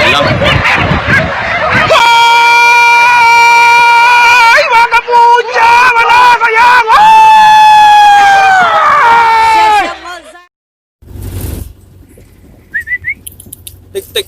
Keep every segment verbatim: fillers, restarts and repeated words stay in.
Hai, maka puja, mana sayang? Tik, tik.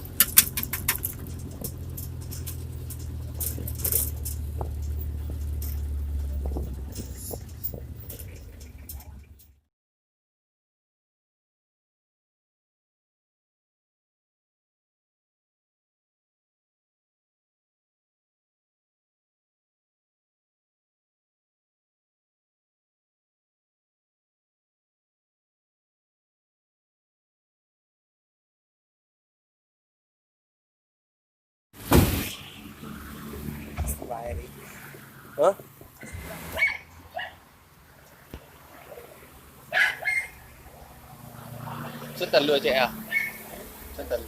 Hah? Setelah cek ya. Setelah.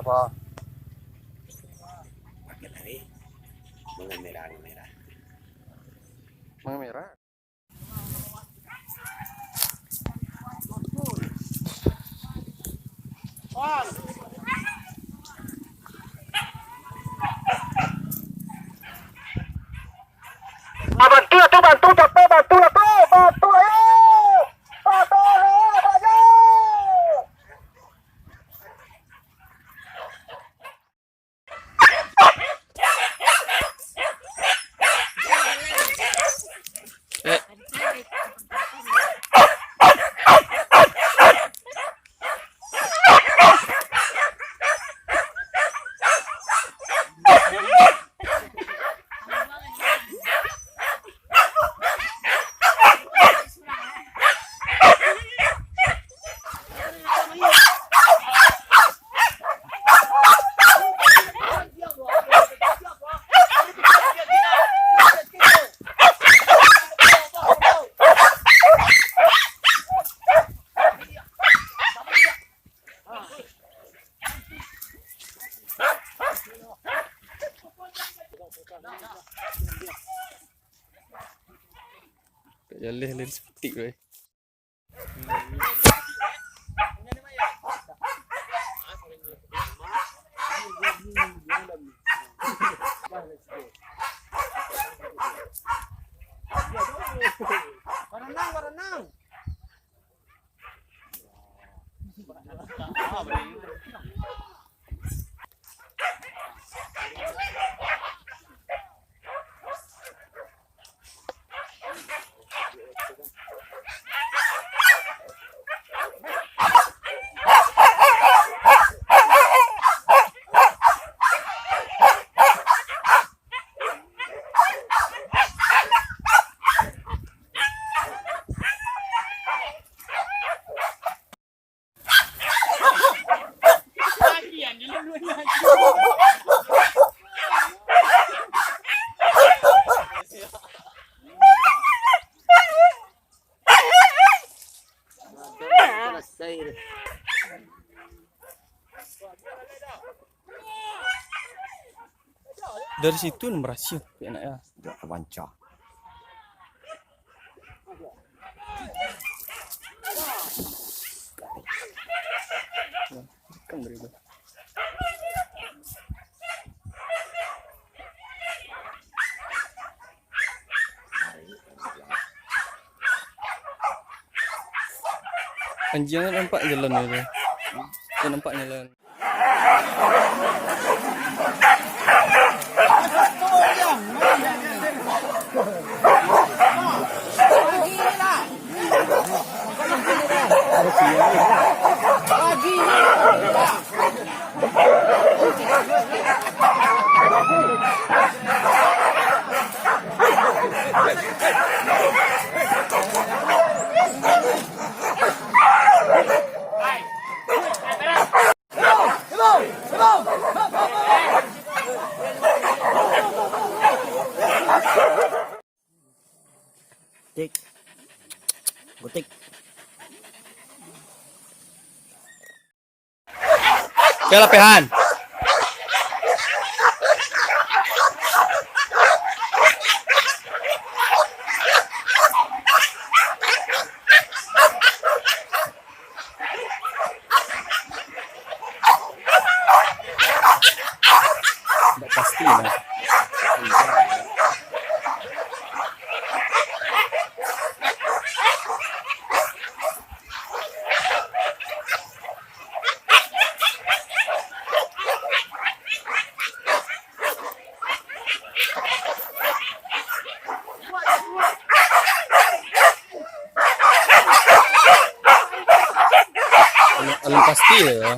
Apa? Pakai lari. Bunga merah, bunga merah. Bunga merah. Ah, bantu lah tu, bantu, capek, bantu lah tu, bantu, ayo! Bantu, ayo, ayo! Jaleh lain sepetik, weh. Baranang, baranang. Selesai deh. Dari situ berhasil, enak ya. Dak terpancar. Kan dari itu. Anjing nampak jalan tu. Dia nampak jalan. Tik. Gotik. Oke lah, Pehan. Ndak pasti lah. Alun, alun pasti ya.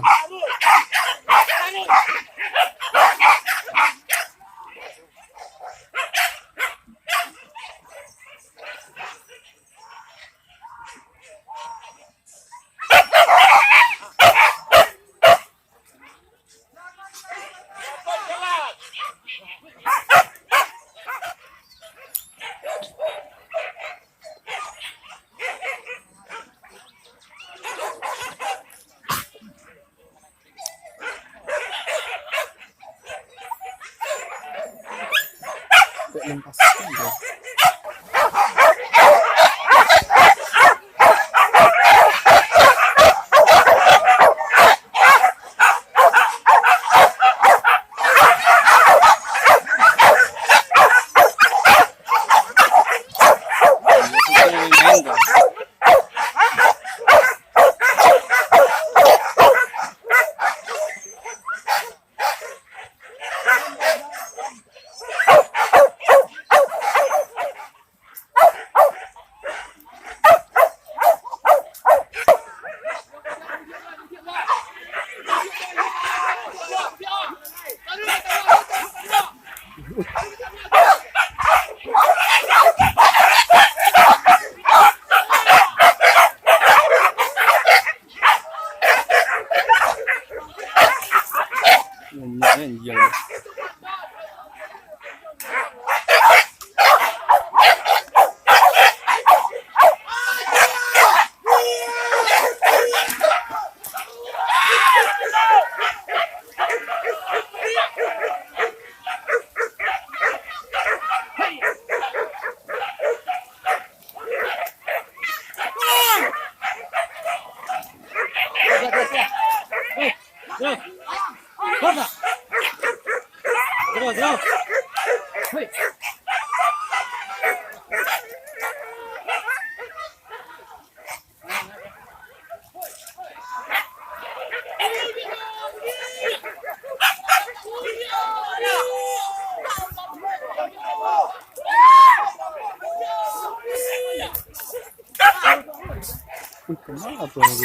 Wih, kenapa lagi?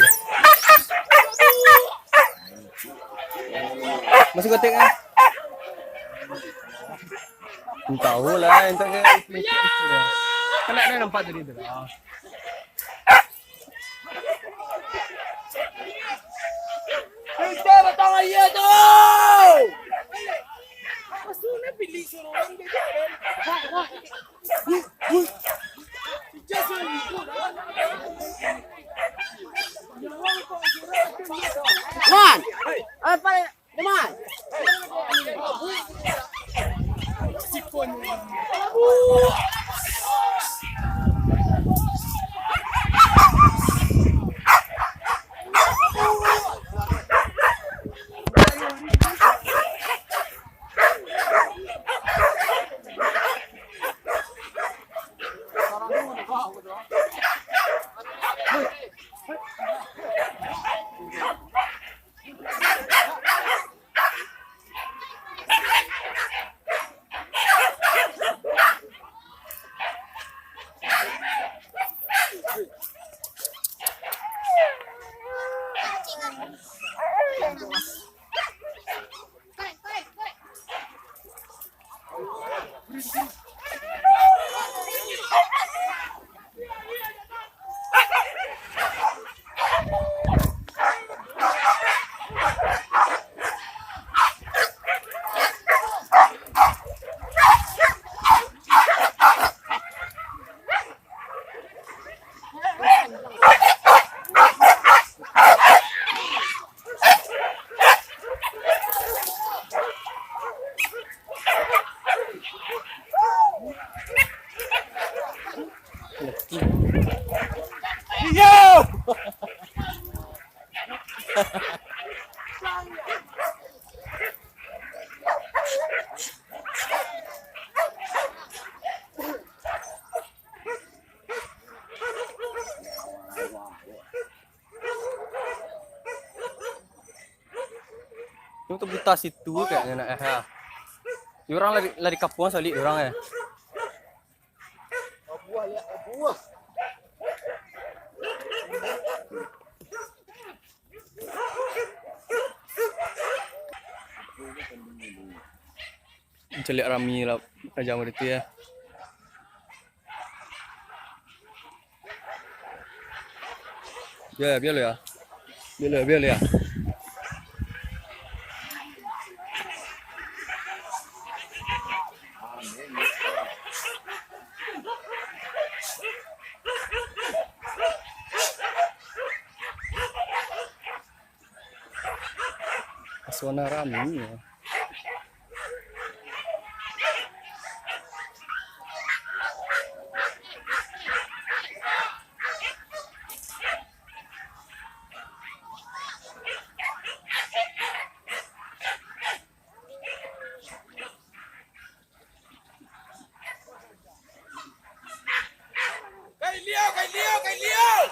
Masih kotek kan? Entah lah, entah ke. Kan ada nampak tadi tu lah. Kita datang aja tu. Apa sih nak pilih seorang dia kan? Wah, wah. Wih, wih. Ijaz yang ikut, kan? Yang orang kau suruh datang dia. Itu buta situ kayaknya nak, eh, ha. Urang lari, lari kapuang salik urang, eh. Caliak rami lah, raja murid tu, ya. Biar, biar lah, ya. Biar lah, biar lah, ya. Suasana rami, ya. Kailiau, Kailiau, Kailiau!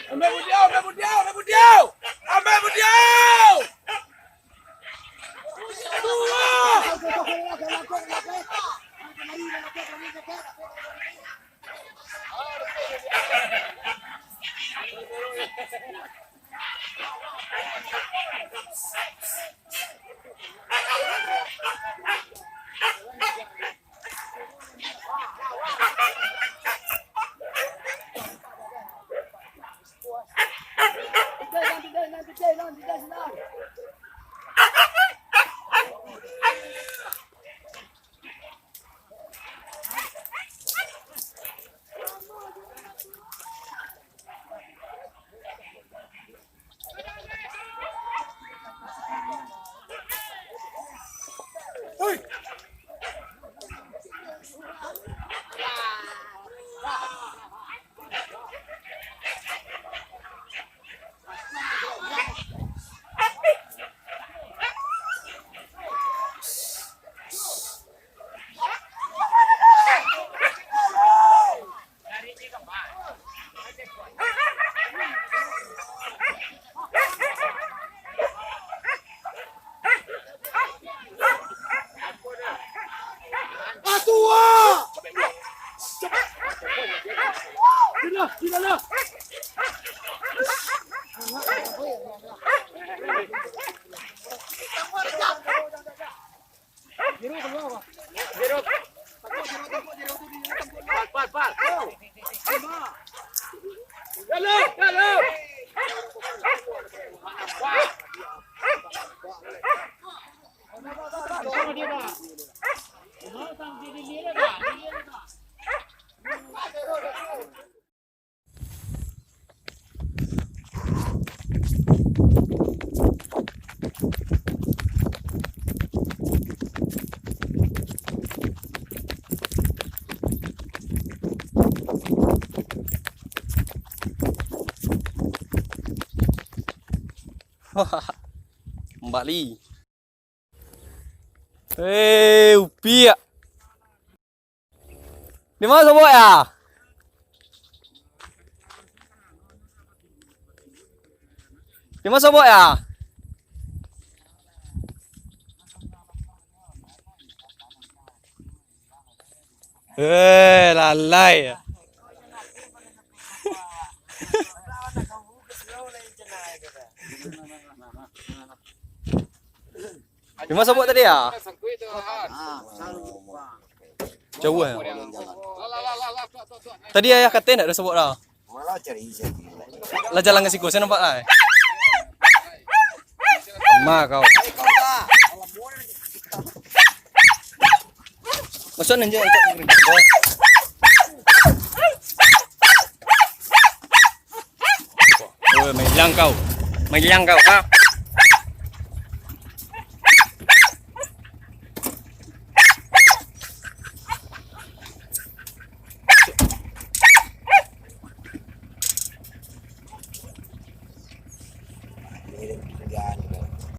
Ambek Budiau, ambek Budiau, ambek Budiau! Ambek Budiau! Kambali. Hei, Upiak. Di ma sobok ya? Di ma sobok ya? Eh, lalai. Di ma sobok tadi ya? Jauah ya? Tadi ayah kato ndak ado sobok dah. Lah jalan ka siko, sia nampak lah. Ma kau. Masuak nan je. Oh, mailang kau. Mailang kau, ha?